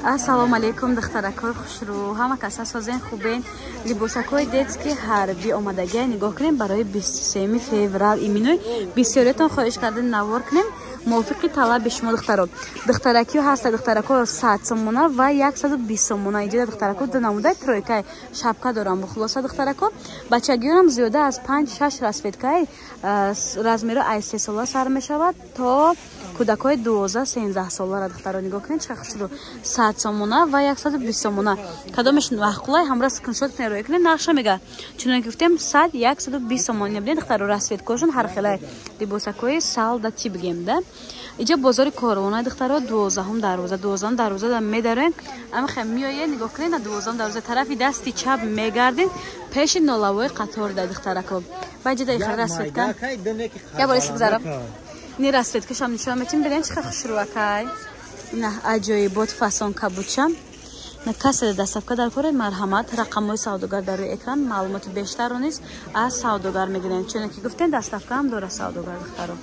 Ассалому алайкум, духтаракҳои хушрӯ, ҳама каса созен, хубен? Либосакҳои детский ҳарбӣ омадагия, нигоҳ кунем, барои 23 феврал иминой бисёриятон хоҳиш кардем навор кунем, мувофиқи талаби шумо, духтаро. Духтаракиё ҳаста, духтаракҳо, 100 сомона ва 120 сомона. Инҷода, духтаракҳо, ду намудаи тройкаи шапка дорам. Бухулоса, духтаракҳо, бачагиёнам зиёда аз панҷ-шаш расцветкаи, размеро аз 3 сола сар мешавад то кӯдакҳои 12-13 солара. Духтаро, нигоҳ кунед, чӣ хушрӯ, 100 сомона ва 120 сомона. Кадомеш маъқулай, ҳамра скриншот кунед, роя кунед. Нархша мега, чуноне ки гуфтем, 100, 120 сомона. Набинед, духтаро, расцветкошон ҳархелай, либосакҳои солдатӣ бигем да. Иҷа бозори Корвона, духтаро, 12-ум дарвоза, 12-ум дарвоза медарем, амихе меоед, нигоҳ кунед, на 12-ум дарвоза тарафи дасти чап мегардем, пеши нолавои қатор да, духтарако. Ба иҷа да ихел расцветка я бори сигзарам, ни расцветкашам нишон метим, бинед, чӣ хушрӯакай, ина аҷоибот, фасон кабуча. На касе доставка дар кора, марҳамат, рақамҳои савдогар дар рӯи экран, маълумоти бештарро низ аз савдогар мегирем. Чуне ки гуфтем, доставкаам дора савдогар, духтаро.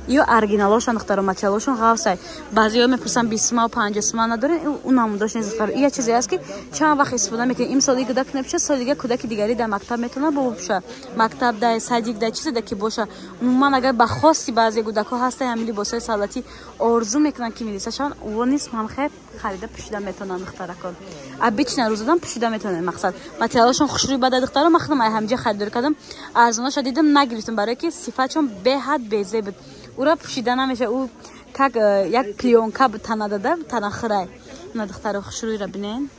Ё оригиналошан, духтаро, материалошон ғафсай. Баъзеҳо мепурсанд, 20 сумау 50 сума надорен? Ӯ намудош нест, духтаро. Ия чизе аст, ки чанд вақт истифода мекунем. Имсол и кӯдак напӯша, соли дига кӯдаки дигари дар мактаб метавонад бупӯша, мактаб да, садик да, чизе да ки боша. Умуман, агар ба хости баъзе кӯдакҳо ҳастанд, ҳамин либосҳои солдатӣ орзу мекунанд, ки милиса шаванд, ӯ низ ҳамхе харида пӯшида метавонанд, духтаракон. Обычно рӯзадам пӯшида метавонанд. Мақсад, материалошон хушрӯй бада, духтаро. Ман худам ай ҳамҷа харидорӣ кардам, арзонаша дидам, нагирифтам, барое ки сифатшон беҳад безеб буд, ура пӯшида намеша, ӯ как як плёнка тана дада, тана хирай. На, духтаро, хушрӯйра бинен.